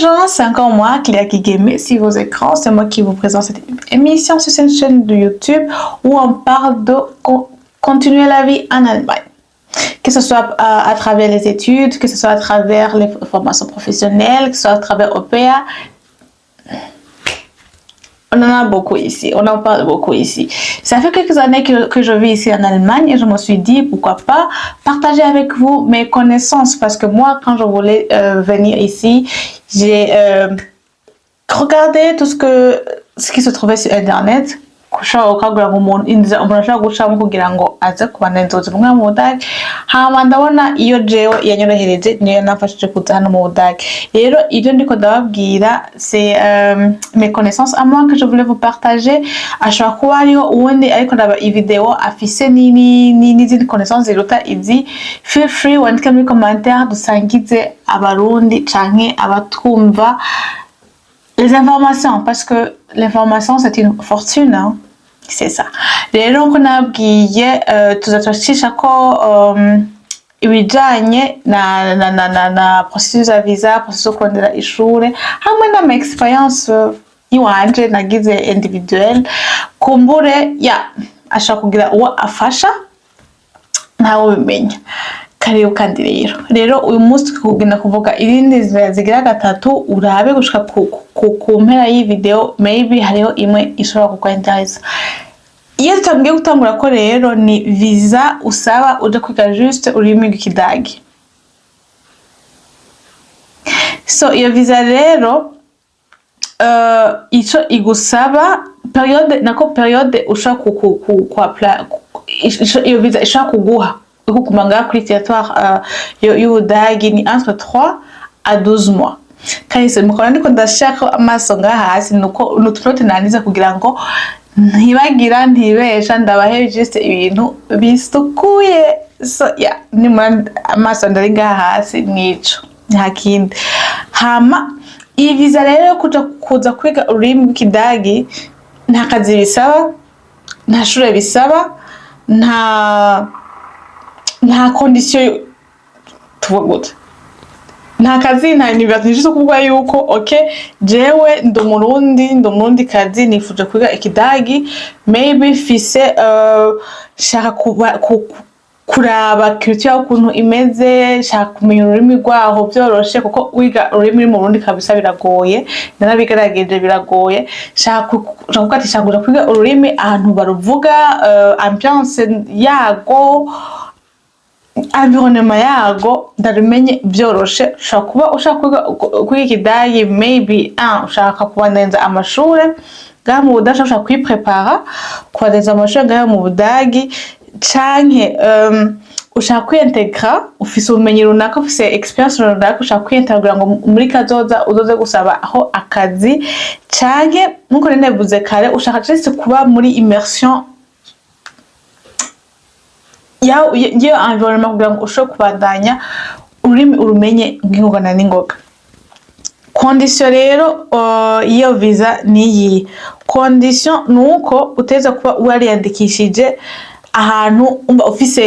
gens, c'est encore moi, Claire Kigeme, sur vos écrans. C'est moi qui vous présente cette émission sur cette chaîne de YouTube où on parle de continuer la vie en Allemagne. Que ce soit à travers les études, que ce soit à travers les formations professionnelles, que ce soit à travers OPA. On en a beaucoup ici, on en parle beaucoup ici. Ça fait quelques années que je vis ici en Allemagne et je me suis dit pourquoi pas partager avec vous mes connaissances, parce que moi, quand je voulais venir ici, j'ai regardé tout ce qui se trouvait sur internet. Ushobora ukagura ngo umuntu inzira umuntu ashobora gucamo kugira ngo aze kubandanya ubuzima bwe mu Budage. Hama ndabona iyo jewe yanyorohereje, niyo namfashije kuza hano mu Budage. Rero ibyo ndiko ndababwira, c'est mes connaissances à moi que je voulais vous partager. Ashobora kuba hariho uwundi ariko ndaba iyi video afise n'izindi connaissances ziruta izi. Feel free, wandike muri commentaire, dusangize Abarundi canke abatwumva les informations, parce que l'information, c'est une fortune, hein. C'est ça. Rero nko nabwiye, tuza turacisha ko ibijanye na processus ya visa, processus yo kurondera ishure, hamwe n'ama expérience iwanje nagize individuel. Kumbure ya ashobora kugira uwo afasha, ntawe ubimenya. Karibu kandi. Rero uyu munsi kugenda kuvuga irindi nzira zigira gatatu. Urabe gushika ku mpera y'iyi video, maybe hariho imwe ishobora kukwinteresa. Iyo tutangiye gutangura ko rero ni visa usaba uje kwiga juste ururimi rw'Ikidagi. So iyo visa rero, ico igusaba, période nako période ushobora ku iyo visa ishobora kuguha kuguma ngaha kuri territoire y'Ubudagi ni entre 3 à 12 mois. Kahise mukabona ndiko ndashaka amaso ngaha hasi, nuko nutunote nanditse kugira ngo ntibagira ntibesha, ndabahe juste ibintu bisukuye. So yeah, nimura amaso ndari ngaha hasi, nico, nta kindi. Hama iyi visa rero yo kuja kuza kwiga ururimi rw'Ikidagi, nta kazi bisaba, nta shure bisaba, nta condition, tuvuga gute, nta kazi, nta université. Juste kuvuga yuko ok, jewe ndi Umurundi, ndi Umurundi kazi, nifuje kwiga Ikidagi, maybe fise shaka kuraba culture yaho ukuntu imeze, shaka kumenya ururimi rwaho vyoroshe, kuko wiga ururimi uri mu Burundi kabisa biragoye, narabigerageje biragoye. Shaka kuvuga ati shaka kuja kwiga ururimi ahantu baruvuga, ambiance yago, environnement yago, ndarumenye vyoroshe. Ushobora kuba ushaka kwiga Ikidagi, maybe ushaka kubandanyiriza amashure ngaha mu Budagi, ushaka kwiprepara kubandanyiriza amashure ngaha mu Budagi, canke ushaka kwiyintegra, ufise ubumenyi runaka, ufise expérience runaka, ushaka kwiyintegra kugira ngo muri kazoza uzoze gusaba aho akazi, canke nkuko nari nabivuze kare, ushaka juste kuba muri immersion y'iyo environnement kugira ngo ushobore kubandanya ururimi urumenye nk'ingoga na n'ingoga. Condition rero y'iyo visa niyi condition nuko uteza kuba wariyandikishije ahantu, umva, ufise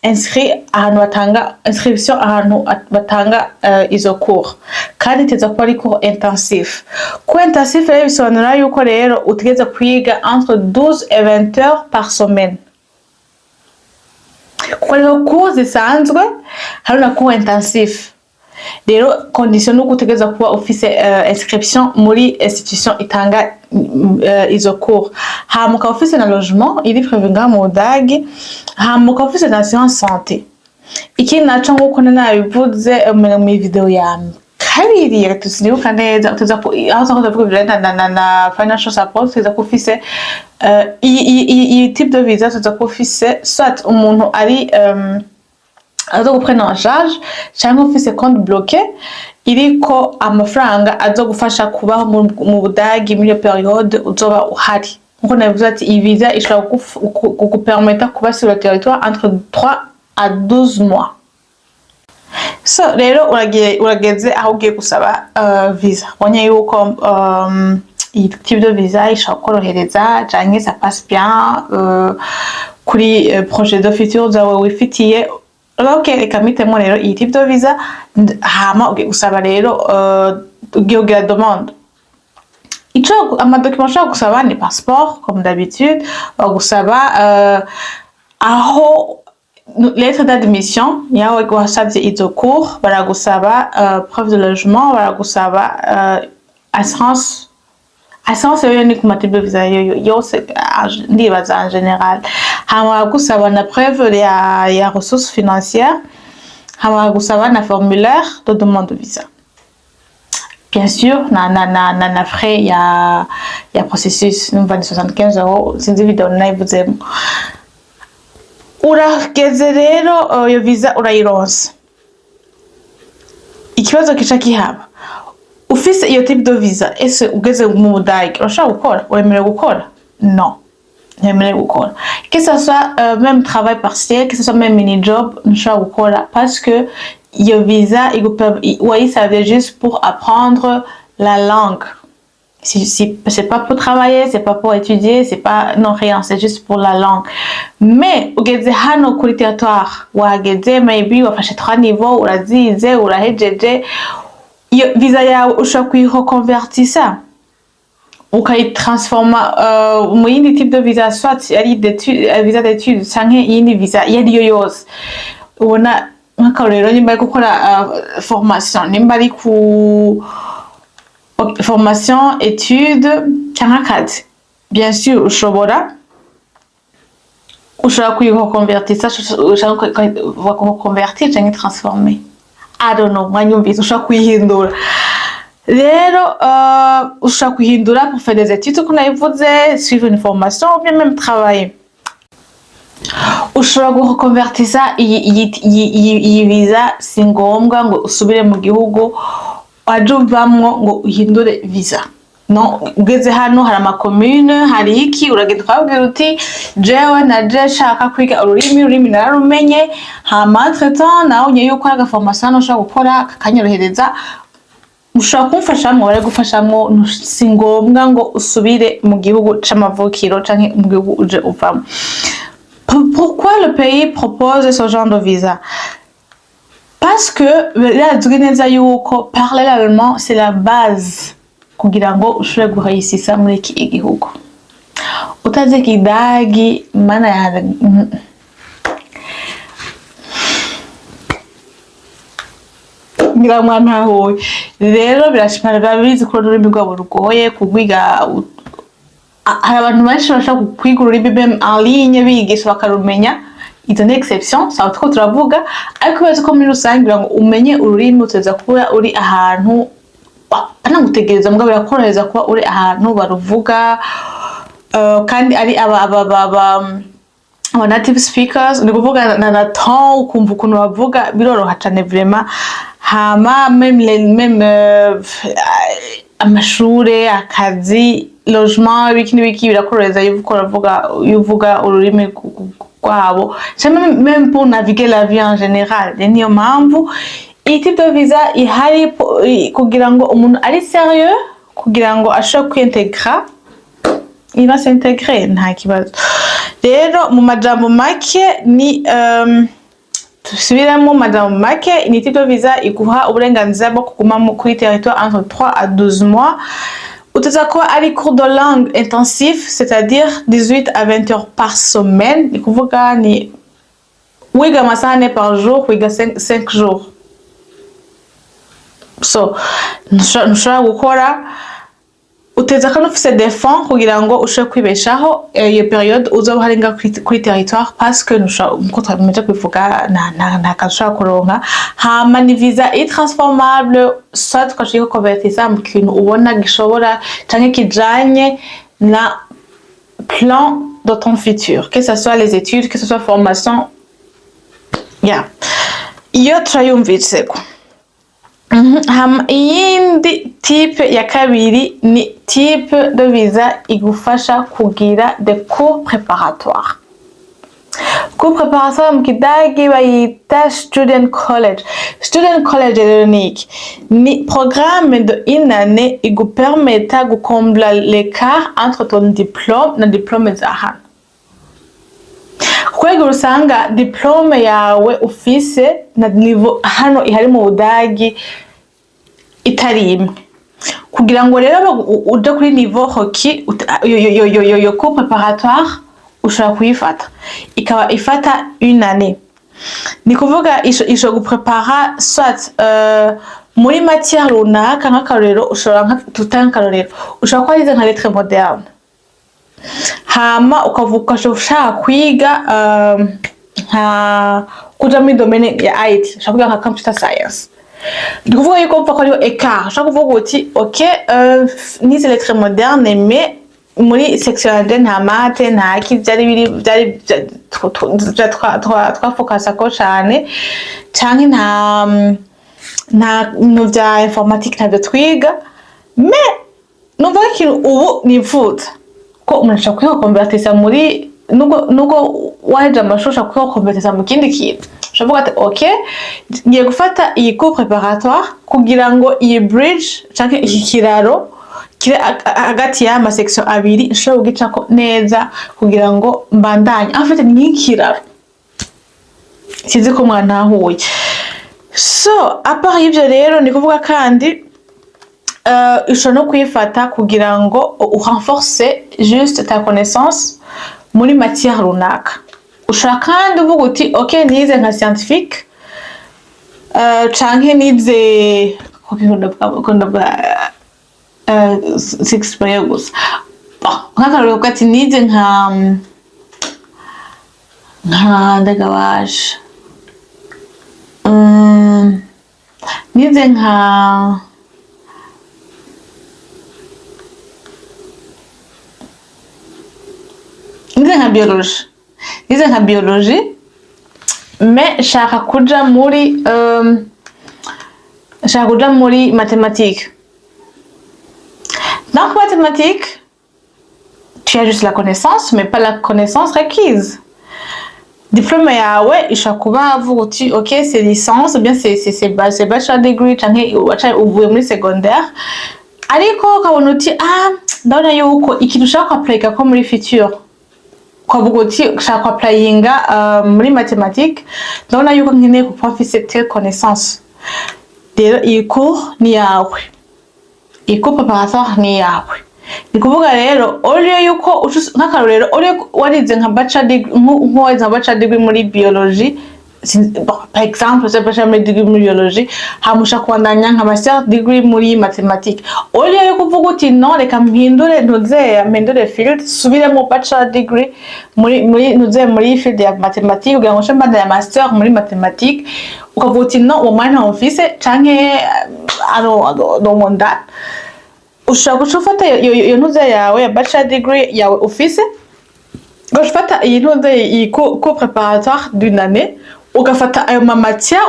inscrit ahantu batanga inscription, ahantu batanga izo cours, kandi iteza kuba ari cours intensif. Cours intensif rero bisobanura yuko rero utegeza kwiga entre 12 et 20 heures par semaine, kuko hariho cours zisanzwe, hariho na cours intensif. Rero condition nuko utegereza kuba ufise inscription muri institution itanga izo cours, hama ukaba ufise na logement iri prévu ngaha mu Budagi, hama ukaba ufise na assurance santé. Ikindi naco, nkuko nabivuze mu video ya kabiri, ya gatatu, sinibuka neza, uteza ku aho usanga tuvuga ibijanye na financial support, uteza kuba ufise iyi type de visa, uteza kuba ufise soit umuntu ari azo guprendre en charge, canke ufise compte bloqué iriko amafaranga azogufasha kubaho mu Budagi muri iyo période uzoba uhari. Nkuko nabivuze ati iyi visa ishobora kugupermeta kuba sur le territoire entre 3 à 12 mois. So rero uragiye, urageze aho ugiye gusaba visa, ubonye yuko iyi type de visa ishobora kukorohereza canke ça passe bien kuri projet de futur zawe wifitiye. Ok, reka mpitemo rero iyi type de visa. Hama ugiye gusaba rero, ugiye kugira demande. Ico ama documents ushobora gusaba ni passeport, comme d'habitude. Bagusaba aho lettre d'admission yawe wasavye izo cours, baragusaba preuve de logement, baragusaba assurance. Assurance yoyo ni ku ma type de visa yoyo yose, ndibaza en général. Hama baragusaba na preuve ya ressources financières, hama baragusaba na formulaire de demande de visa, bien sûr, na frais ya processus. Numva ni 75 €, sinzi, video nayivuzemo. Urageze rero, iyo visa urayironsa. Ikibazo kica kihaba: ufise iyo type de visa, ese ugeze mu Budage urashobora gukora? Wemerewe gukora? Non, ntiwemerewe gukora, que ce soit même travail partiel, que ce soit même mini job, ntushobora gukora, parce que iyo visa wayisavye juste pour apprendre la langue. Si, c'est pas pour travailler, c'est pas pour étudier, c'est pas, non, rien, c'est juste pour la langue. Mais ugeze hano kuri territoire, wahageze, maybe wafashe trois niveaux, urazize, urahejeje, iyo visa yawe ushobora kuyireconvertisa, ukayitransforma mu yindi type de visa, soit ari visa d'étude canke iyindi visa iyo ariyo yose ubona. Nk'akarorero, nimba ari gukora formation, nimba ari ku formation, étude canke akazi, bien sûr ushobora kuyireconvertisa, ushobora kuyireconvertir canke transformer, I don't know, mwanyumvise. Ushobora kuyihindura rero, ushobora kuyihindura pour faire des études, uko nabivuze, suivre une formation ou bien même travailler. Ushobora gukonvertisa iyi visa. Si ngombwa ngo usubire mu gihugu waje uvamwo ngo uhindure visa, no. Ugeze hano, hari amakomune, hari iki, uragenda ukababwira uti: "Jewe naje nshaka kwiga ururimi, ururimi nararumenye, hama entre temps nabonye yuko hari aga formation hano ushobora gukora kakanyorohereza, ushobora kumfashamwo." Baragufashamwo. Si ngombwa ngo usubire mu gihugu c'amavukiro canke mu gihugu uje uvamo. Pourquoi le pays propose ce genre de visa? Parce que birazwi neza yuko parler l'allemand, c'est la base kugira ngo ushobore guhayisisa muri iki igihugu. Utazi Ikidagi, mana yanjye, ngira mwantahuye. Rero birashimana, biba bizi ko ururimi rwabo rugoye kurwiga. Hari abantu benshi bashobora kwiga ururimi même en ligne, bigisha bakarumenya. Izo ni exception, sawa, two turavuga. Ariko bibaza ko muri rusange, kugira ngo umenye ururimi, uteza kuba uri ahantu, anagutegereza mugabo birakorohereza kuba uri ahantu baruvuga, kandi ari aba native speakers, ni kuvuga na ton, ukumva ukuntu bavuga, biroroha cane vraiment. Hama même amashure, akazi, logement, ibiki n'ibiki, birakorohereza iyo uko uravuga, iyo uvuga ururimi rwabo, canke même pour naviguer la vie en général. Rero niyo mpamvu iyi type de visa ihari, kugira ngo umuntu ari sérieux, kugira ngo ashobore kwintegra, il va s'intégrer, nta kibazo. Rero mu majambo make ni dusubiremo, mu majambo make ni type de visa iguha uburenganzira bwo kuguma kuri territoire entre 3 à 12 mois. Uteza kuba ari cours de langue intensif, c'est-à-dire 18 à 20 heures par semaine, ni kuvuga ni wiga amasaha 4 par jour, wiga 5 jours. So ntushobora gukora, uteza kandi ufise des fonds kugira ngo ushobore kwibeshaho iyo période uzoba hari ngaho kuri territoire, parce que nkuko twabimeje kubivuga, nta kazi ushobora kuronka. Hama ni visa itransformable, soit ukashaka konvertisa mu kintu ubona gishobora canke kijanye na plan de ton futur, que ce soit les études, que ce soit formation. Yeah, iyo turayumviseko. Hama iyindi type ya kabiri ni type de visa igufasha kugira des cours préparatoires. Cours préparatoire mu Kidagi bayita Studienkolleg. Studienkolleg rero ni iki? Ni programme de une année igupermeta gukombla l'écart entre ton diplôme na diplôme za hano. Kuko usanga diplôme yawe ufise na niveau hano ihari mu Budagi itari imwe. Kugira ngo rero uje kuri niveau requis, yo cours préparatoire ushobora kuyifata, ikaba ifata une année. Ni kuvuga isho guprepara soit muri matière runaka. Nk'akarorero, ushobora nka tutanga akarorero, ushobora kuba wize nka lettres modernes, hama ukavuga ushaka kwiga nka kuja muri domaine ya IT, ushaka kwiga nka computer science. Ni kuvuga yuko upfa ko hariho écart. Ushaka kuvuga uti: "Ok, nize lettres modernes, mais muri section yanje nta maths, nta ki vyari biri, vyari twafokasa ko cane, canke nta bintu vya informatique, ntavyo twiga, mais numva ko ikintu ubu nipfuza ko umuntu ashobora kwikonvertisa muri, nubwo waheje amashuri, ushobora kwikonvertisa mu kindi kintu." Ushobora kuvuga ati: "Ok, ngiye gufata iyi cours préparatoire kugira ngo iyi bridge canke iki kiraro kiri hagati y'aya ma section abiri nshobore kugicako neza kugira ngo mbandanye." En fait, ni nk'ikiraro. Sinzi ko mwantahuye. So, à part y'ivyo rero, ni kuvuga kandi ushobora no kuyifata kugira ngo urenforce juste ta connaissance muri matière runaka. Ushobora kandi uvuga uti: "Ok, nize nka scientifique, canke nize ko ndavuga six gusa." Bon, nk'akarorero uvuga ati: "Nize nka ndagabaje, nize nka biologie, mais nshaka kuja muri mathématique." Donc mathématique, tu as juste la connaissance, mais pas la connaissance requise. Diplôme yawe ishobora kuba avuga uti: "Ok, c'est licence ou bien c'est bachelor degree, canke waca uvuye muri secondaire." Ariko ukabona uti: "Ah, ndabona yuko ikintu ushaka kwapplyinga ko muri future." Ukavuga uti: "Ushaka kwapplyinga muri mathématique, ndabona yuko nkeneye kuba mfise telle connaissance." Rero iyi cours ni yawe, iyi cours préparatoire ni yawe. Ni kuvuga rero, au lieu yuko nk'akarorero, au lieu warize nka bachelor degree, nk'uwarize nka bachelor degree muri biologie, bon, par exemple, c'est bachelor degree muri biologie, hama ushaka kubandanya nka master degree muri mathématique, au lieu yo kuvuga uti: "Non, reka mpindure ntuzeya, mpindure field, subiremo bachelor degree muri ntuzeya, muri field ya mathématique, kugira ngo nce mbandanya master muri mathématique," ukavuga uti: "No, uwo mwanya ntawo mfise, canke I don't want that." Ushobora guca ufata iyo ntuze yawe ya bachelor degree yawe ufise, ugaca ufata iyi ntuze, iyi cours préparatoire d'une année, ugafata ayo ma matière,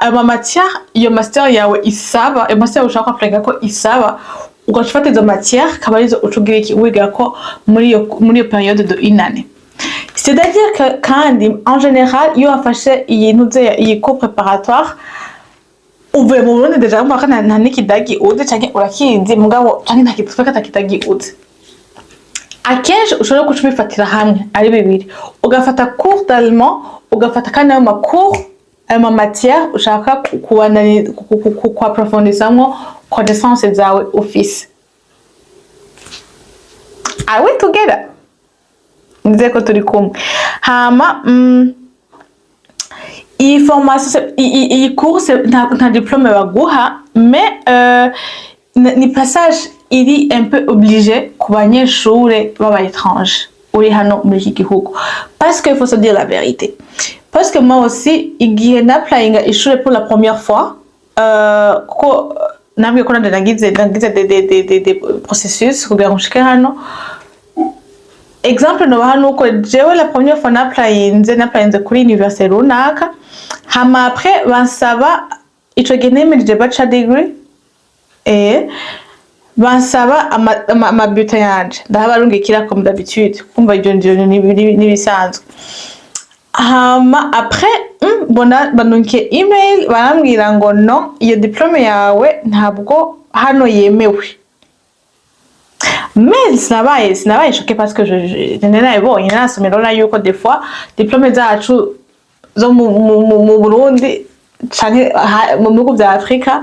ayo ma matière iyo master yawe isaba, ayo master ushaka kwapplyinga ko isaba, ugaca ufata izo matière, akaba arizo uca ugira iki, wiga ko muri iyo période de une année. C'est-à-dire que kandi en général, iyo wafashe iyi ntuze, iyi cours préparatoire, uvuye mu Burundi déjà, wumva ko nta n'ikidagi uzi, canke urakizi mugabo, canke nta kitwa ata kidagi uzi, akenshi ushobora guca ubifatira hamwe ari bibiri: ugafata cours d'allemand, ugafata kandi ayo ma cours, ayo ma matière ushaka kuapprofondisamwo connaissance zawe ufise. Are we together? Nizeye ko turi kumwe. Hama iyi formation, iyi course nta diplôme baguha, mais ni passage iri un peu obligé ku banyeshure b'aba étranger uri hano muri iki gihugu, parce que il faut se dire la vérité, parce que moi aussi, igihe napplyinga ishure pour la première fois, kuko nabwiye ko nanje nagize des processus kugira ngo nshike hano. Exemple nobaha nuko jewe la première fois napplyinze kuri université runaka, hama après bansaba, ico gihe nemereje bachelor degree, bansaba ama bulletin yanje, ndahabarungikira comme d'habitude, kumva ivyo n'ibisanzwe. Hama après, mbona bandungikiye email, barambwira ngo: "No, iyo diplôme yawe ntabwo hano yemewe." Mais sinabaye choquée parce que je narabibonye, narasomye, ndabona yuko des fois diplôme zacu zo mu Burundi canke mu bihugu vya Afrika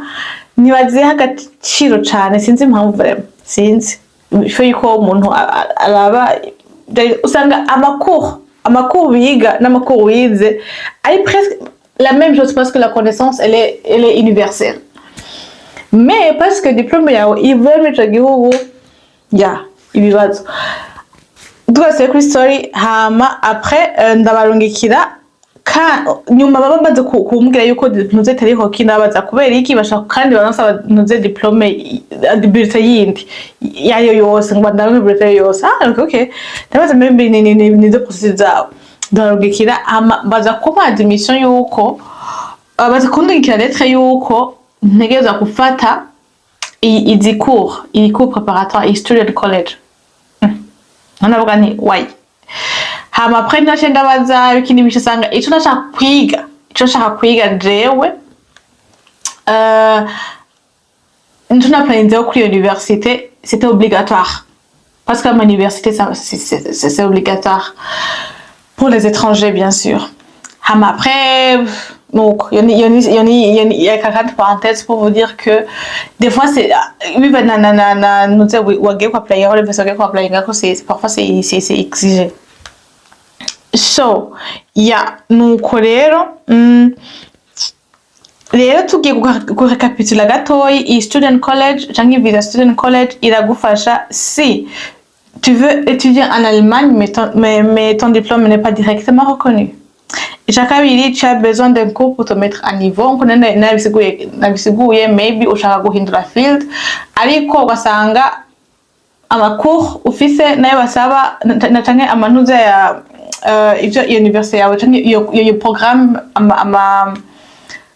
ntibaziha agaciro cane. Sinzi impamvu vraiment, sinzi. Il faut yuko umuntu araba, usanga amakuru biga n'amakuru wize ari presque la même chose parce que la connaissance, elle est universelle, mais parce que diplôme yawe ivuye muri ico gihugu, ya ibibazo twese kuri story. Hama après ndabarungikira ka nyuma baba bamaze kumbwira yuko ntuze itari requis. Ndabaza kubera iki bashaka kandi banansaba ntuze diplôme, bulletin yindi yayo yose, ngo ndabe bulletin yose. Ah, okay, ndabaza maybe ni zo processus zabo. Ndarungikira, hama baza kumpa admission yuko baza kundungikira lettre yuko ntegerezwa gufata izi cours, iyi cours préparatoire, iyi student college. Ndavuga nti wayi. Hama après naciye ndabaza ibiki n'ibiki, usanga ico nashaka kwiga jewe, nico naplaninzeho kuri iyo université, c'était obligatoire parce que mon université, ça c'est obligatoire pour les étrangers, bien sûr. Hama après, donc il y a quelques parenthèses pour vous dire que des fois c'est biva na nuze wagiye ku applyinga, aho université wagiye ku applyinga ko c'est parfois c'est exigé. So yeah, nuko rero rero tugiye kurekapitula gatoyi. Iyi student college canke visa student college iragufasha si tu veux étudier en Allemagne mais ton diplôme n'est pas directement reconnu. Ica kabiri, tu as besoin d'un cours pour te mettre à niveau, nkuko nabisiguye. Maybe ushaka guhindura field, ariko ugasanga ama cours ufise nayo basaba na canke amantuza ya ivyo iyo université yawe canke iyo programme, ama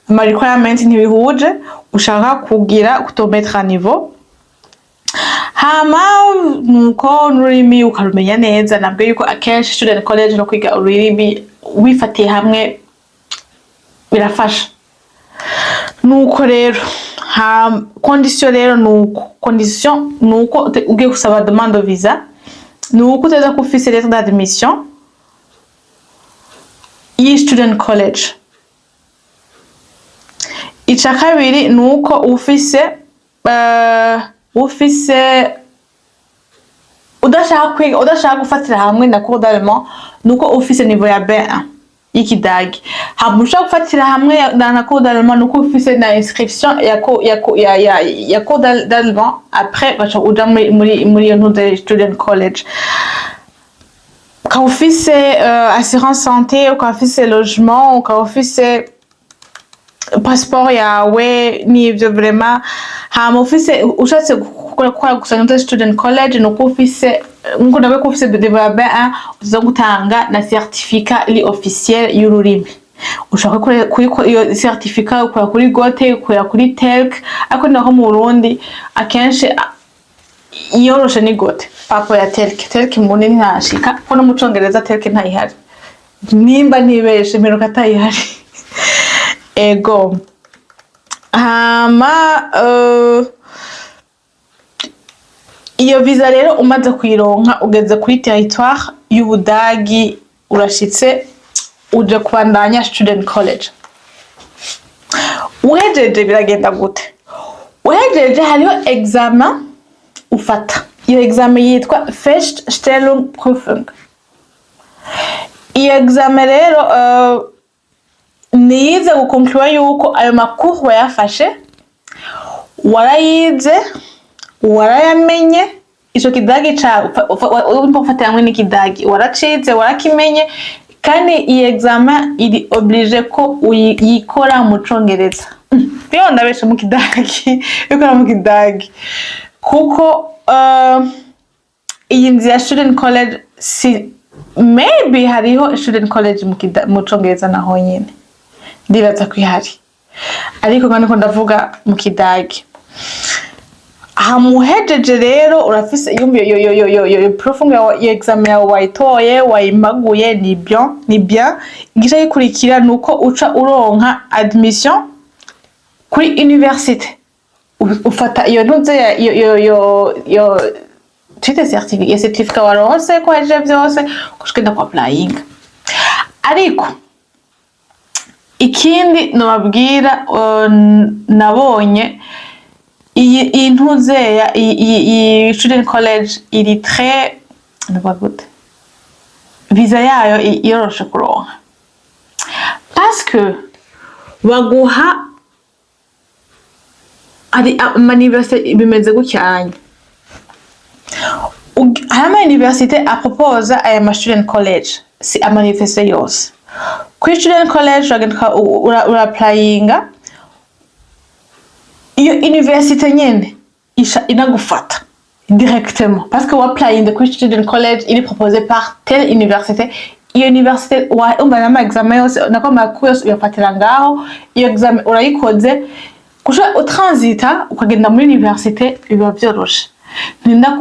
requirements ntibihuje, ushaka kugira te mettre à niveau. Hama nuko n'ururimi ukarumenya neza nabwo, yuko akenshi student college no kwiga ururimi wifatiye hamwe birafasha. Nuko rero ha condition rero, nuko condition nuko ugiye gusaba demande de visa, nuko uteza ko ufise lettre d'admission y'i student college. Ica kabiri nuko ufise udashaka kwiga, udashaka gufatira hamwe na cours d'allemand, nuko ufise niveau ya B1 y'ikidagi. Hama ushaka gufatira hamwe na cours d'allemand, nuko ufise na inscription ya co- ya co- ya ya, ya cours d'allemand. Après baca uja muri iyo ntuze student college, ukaba ufise assurance santé, ukaba ufise logement, ukaba ufise passeport yawe n'ivyo vraiment. Hama ufise ushatse gukora gusa muri student college, nuko ufise, nkuko nawe ko ufise niveau ya B1, uza gutanga na certificat iri officiel y'ururimi. Ushaka kuri iyo certificat ukora kuri Goethe, ukora kuri TELK, ariko naho mu Burundi akenshi iyoroshe ni Goethe papo ya TELK. TELK mu Burundi ntashika, kuko no mu Congereza TELK ntayihari, nimba ntibeshe mperuka atayihari. Ego, hama iyo visa rero umaze kuyironka, ugeze kuri territoire y'Ubudagi, urashitse, uje kubandanya student college. Uhejeje biragenda gute? Uhejeje hariho examen ufata. Iyo examen yitwa Feststellungsprüfung. Iyo examen rero niyize gukonkluwa yuko ayo makuru wayafashe, warayize, warayamenye. Ico kidagi ca urumva ufatira hamwe n'ikidagi waracize, warakimenye. Kandi iyi examen iri obligé ko uyikora mu Congereza. Iyo ndabesha, mu kidagi, ikora mu kidagi, kuko iyi nzu ya student college, si maybe hariho student college mu Congereza naho nyene ndibaza ko ihari, ariko kandi ko ndavuga mu kidagi. Hamuhejeje rero urafise yumva iyo proof yawe, iyo examen yawe wayitoye, wayimaguye, ni bien, ni bien. Igice gikurikira nuko uca uronka admission kuri université. Ufata iyo ntuze iyo twite certificat, iyo certificat waronse ko wahejeje vyose, ugaca ugenda ku applyinga. Ariko ikindi nobabwira, nabonye iyi ntuzeya, iyi student college iri très, ndavuga gute, visa yayo yoroshe kuronka parce que baguha, hari ama université bimeze gutyanya. Hari ama université aproposa aya ma student college, si ama université yose. Kuri student college uragenda ura applyinga, iyo université nyene isha inagufata directement parce que wapplyinze kuri student college iri proposé par telle université. Iyo université umva n'ama examen yose, nako amakuru yose uyafatira ngaho. Iyo examen urayikoze, kusha utransita ukagenda muri université biba vyoroshe. Ntinda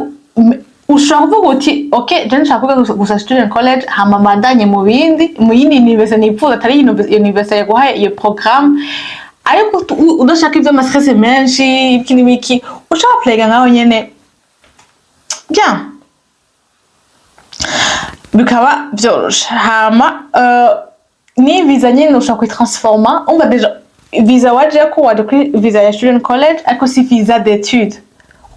ushobora kuvuga uti: "Ok, je nshaka kwiga gusa student college, hama mbandanye mu bindi, mu yindi université nifuza, atari iyi université yaguhaye iyo programme." Ariko udashaka ivyo ama stress menshi, ibiki n'ibiki, ushobora applyinga ngaho nyene, bien, bikaba vyoroshe. Hama ni visa nyene ushobora kuyitransforma. Umva, déjà visa wajeko, waje kuri visa ya student college, ariko si visa d'étude.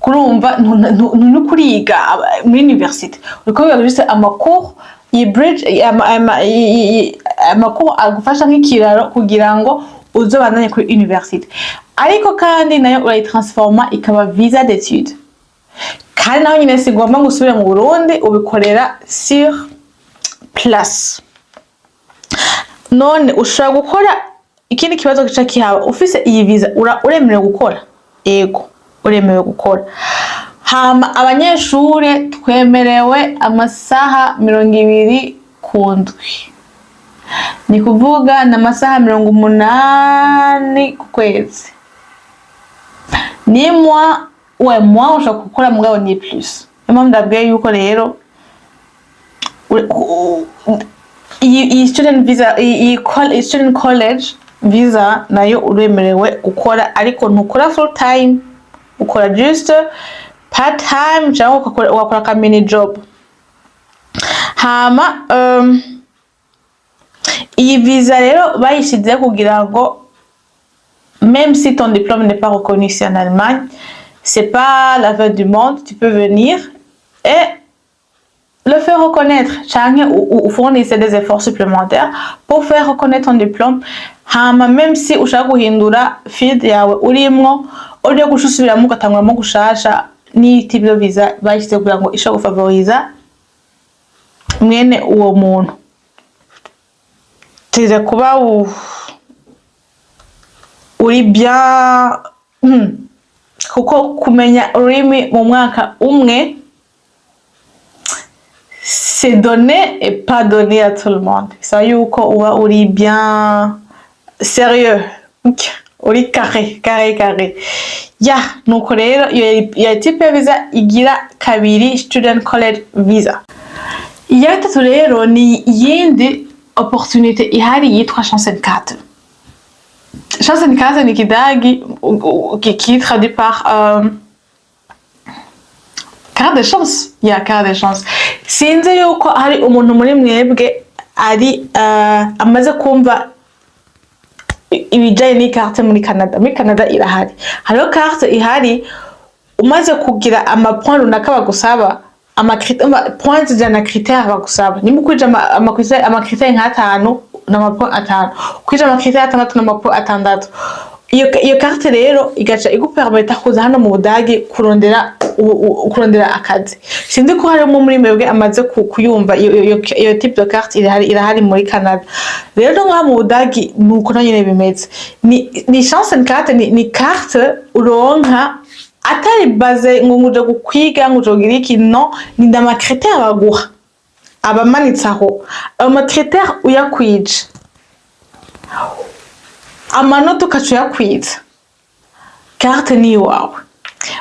Kurumva ntukuriga muri université, uriko wiga juste ama cours, iyi bridge, ama cours agufasha nk'ikiraro kugira ngo uzobandanye kuri université. Ariko kandi nayo urayitransforma ikaba visa d'étude, kandi naho nyine si ngombwa ngo usubire mu Burundi, ubikorera sur place. None ushobora gukora, ikindi kibazo gica kihaba: ufise iyi visa uremerewe gukora? Ego, uremerewe gukora. Hama abanyeshure twemerewe amasaha 20 ku ndwi, ni kuvuga ni amasaha 80 ku kwezi. Ni moins, ouais, moins ushobora gukora, mugabo ni plus. Niyo mpamvu ndabwiye yuko rero iyi student visa, iyi student college visa nayo uremerewe gukora, ariko ntukora full time, ukora juste part time cyangwa ugakora ka mini job. Hama iyi visa rero bayishizeho kugira ngo même si ton diplôme n'est pas reconnu ici en Allemagne, c'est pas la fin du monde, tu peux venir et le faire reconnaître canke ufournisse des efforts supplémentaires pour faire reconnaître ton diplôme. Hama même si ushaka guhindura field yawe urimwo, uriyo guca usubiramo ugatanguramo gushasha, n'iyi type de visa bayishyize kugira ngo ishobore gufavoriza mwene uwo muntu. Tuze kuba uri bien, kuko kumenya ururimi mu mwaka umwe, c'est donné et pas donné à tout le monde. Bisaba yuko uba uri bien sérieux, uri carré, carré, carré. Ya, nuko rero iyo ya type ya visa igira kabiri, student college visa. Iya gatatu rero ni iyindi opportunité ihari yitwa Chancenkarte. Chancenkarte ni ikidagi qui est traduit par carte de chance. Ya, carte de chance. Sinzi yuko hari umuntu muri mwebwe ari amaze kumva ibijanye n'iyi muri Canada. Muri Canada irahari, hariho carte ihari. Umaze kugira ama points runaka bagusaba, ama points zijana na critère bagusaba. Nimba ukwije ama critère nk'atanu, n'ama points 5; ukwije ama critère 6, n'ama points 6. Iyo carte rero igaca igupermeta kuza hano mu Budagi kurondera akazi. Sinzi ko harimo muri mwebwe amaze kuyumva iyo type de carte. Irahari, irahari muri Canada. Rero no ngaha mu Budagi nuko nayo nyene bimeze. Ni Chancenkarte, ni carte uronka atari baze ngo nguje kwiga, ngo uje kugira iki. No ni ama critère baguha, abamanitse aho. Ayo ma critère uyakwije, amanota ukaca uyakwiza, carte ni iwawe.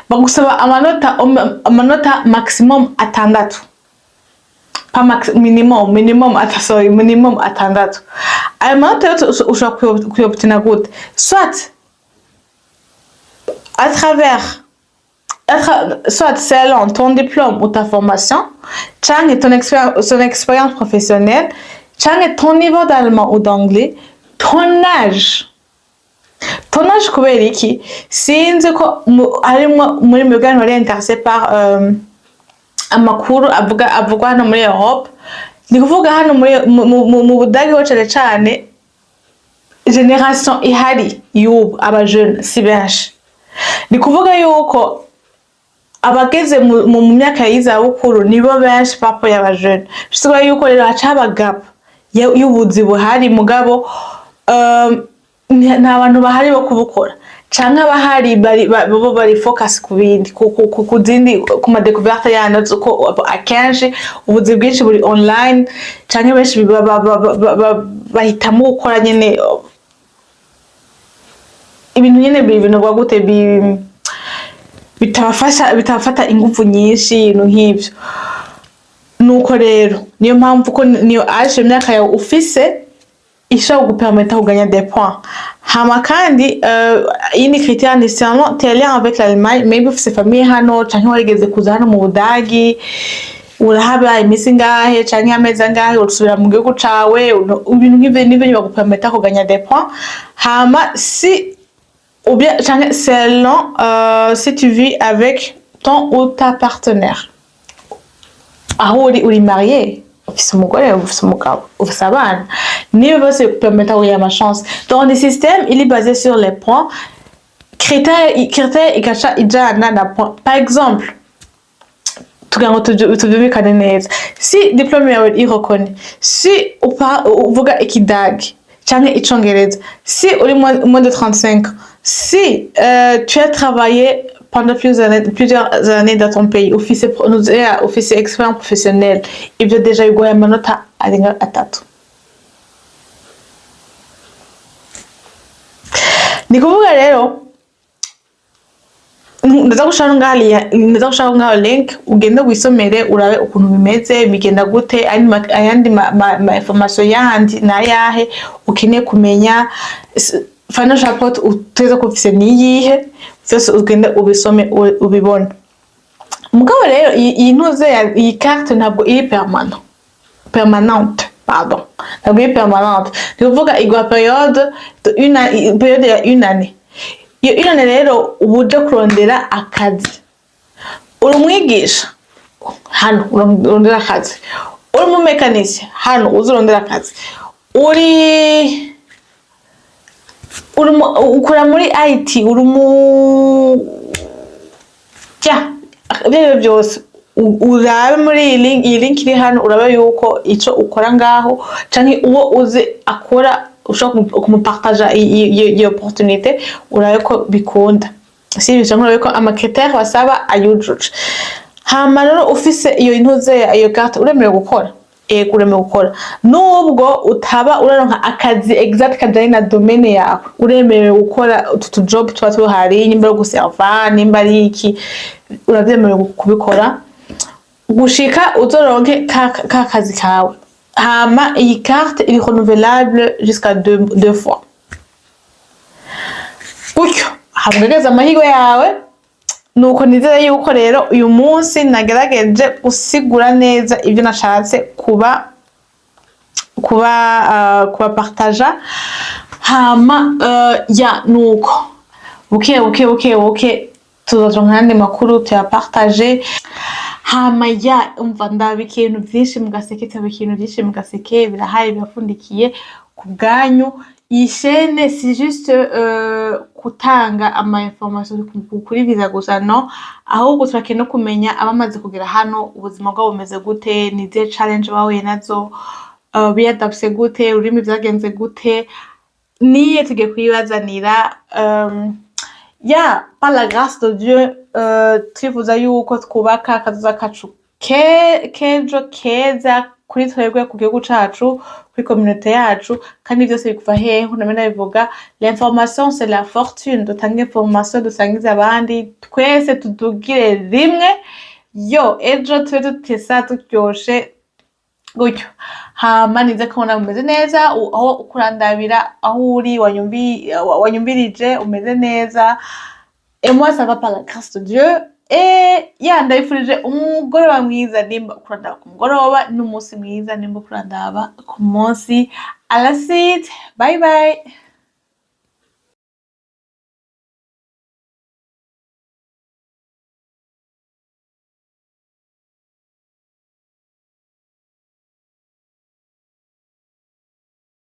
Bagusaba amanota maximum 6, pas max, minimum ata, sorry, minimum 6. Ayo manota yose ushobora kuyobtina gute? Soit à travers Être soit selon ton diplôme ou ta formation, canke ton expérience professionnelle, canke ton niveau d'allemand ou d'anglais, ton âge. Ton âge kubera iki? Sinzi ko harimwo muri mwebwe abantu bari intéressé par amakuru avuga avugwa hano muri Europe. Ni kuvuga hano muri mu Budage ho cane cane génération ihari y'ubu, aba jeunes si benshi. Ni kuvuga yuko abageze mu myaka y'izabukuru nibo benshi par rapport y'aba jeunes. Bisigura yuko rero haca haba gap y'ubuzi buhari, mugabo nta bantu bahari bo kubukora, canke abahari bari bo bari focus ku bindi, ku zindi, ku ma découverte yandi, ko akenshi ubuzi bwinshi buri online, canke benshi bahitamo gukora nyene ibintu nyene binovuga gute, bitabafasha, bitabafata inguvu nyinshi, ibintu nk'ivyo. Nuko rero niyo mpamvu ko niyo âge, imyaka yawe ufise ishobora kugupermettre kuganya des points. Hama kandi iyindi critère ni seulement tes liens avec l'Allemagne, maybe ufise famille hano canke warigeze kuza hano mu Budagi, urahaba iminsi ingahe canke amezi angahe, urasubira mu gihugu cawe, ibintu nk'ivyo nivyo bagupermettre kuganya des points. Hama si ou bien canke selon si tu vis avec ton ou ta partenaire, aho uri marié, ufise umugore, ufise umugabo, ufise abana, niba bose bikupermettre kugira ama chance. Donc le système, il est basé sur les points. Critère igaca ijana na point. Par exemple, tugira ngo tuvyumvikane neza, si diplôme yawe irokone, si uvuga ikidagi canke icongereza, si uri moins de 35 ans, si tu as travaillé pendant plusieurs années dans ton pays, ufise expérience professionnelle, ivyo déjà biguhaye amanota arenga 3. Ni kuvuga rero ndaza gushiraho ngaho link, ugende wisomere urabe ukuntu bimeze, bigenda gute, ayandi ma information yandi nayahe ukeneye kumenya, financial report uteza kuba ufise niyihe, vyose ugende ubisome ubibone. Mugabo rero iyi ntuze iyi carte ntabwo iri permanent, permanente, pardon, ntabwo iri permanente. Ni kuvuga iguha période de une période ya une année. Iyo une année rero uba uje kurondera akazi. Uri umwigisha hano, urondera akazi. Uri umumekanisi hano, uza urondera akazi. Uri ukora muri IT, uri mu ya ibyo aribyo byose, urabe muri iyi link iri hano, urabe yuko ico ukora ngaho canke uwo uzi akora ushobora kumupartaja iyi opportunité, urabe ko bikunda. Si ibyo, canke urabe ko ama critères basaba ayujuje. Hama rero ufise iyo ntuze, iyo carte, uremerewe gukora. Ego, uremerewe gukora nubwo utaba uraronka akazi exact kajanye na domaine yawe. Uremerewe gukora utu tu job tuba tuhari, nimba ari guserva, nimba ari iki, uravyemerewe kubikora gushika uzoronke ka kazi kawe. Hama iyi carte iri renouvelable jusqu'à deux fois gutyo, hamwegeza amahirwe yawe. Nuko nizere yuko rero uyu munsi nagerageje gusigura neza ibyo nashatse kuba partaja. Hama ya nuko buke buke buke buke tuzoronka ayandi makuru tuyapartage. Hama ya umva, ndaba ikintu vyinshi mu gaseke, taba ikintu vyinshi mu gaseke, birahari, birafundikiye ku bwanyu. Iyi chaîne si juste gutanga ama information kuri visa gusa, no, ahubwo turakeneye no kumenya abamaze kugera hano, ubuzima bwabo bumeze gute, ni izihe challenge bahuye nazo, biyadapse gute, ururimi vyagenze gute. Niye tugiye kuyibazanira. Ya, par la grâce de Dieu, twifuza yuko twubaka akazoza kacu kejo keza kuri twebwe, ku gihugu cacu, kuri communauté yacu. Kandi vyose bikuva hehe? Nkuko ndabivuga, l'information, c'est la fortune. Dutange information, dusangize abandi, twese tudugire rimwe, yo ejo tube dutesa turyoshe gutyo. Hama nize ko nawe umeze neza, aho kurandabira, aho uri wanyumvirije umeze neza. Et moi, ça va par la grâce de Dieu. Ya, ndabifurije umugoroba mwiza nimba ukurandaba ku mugoroba, n'umunsi mwiza nimba ukurandaba ku munsi. À la suite, bye bye.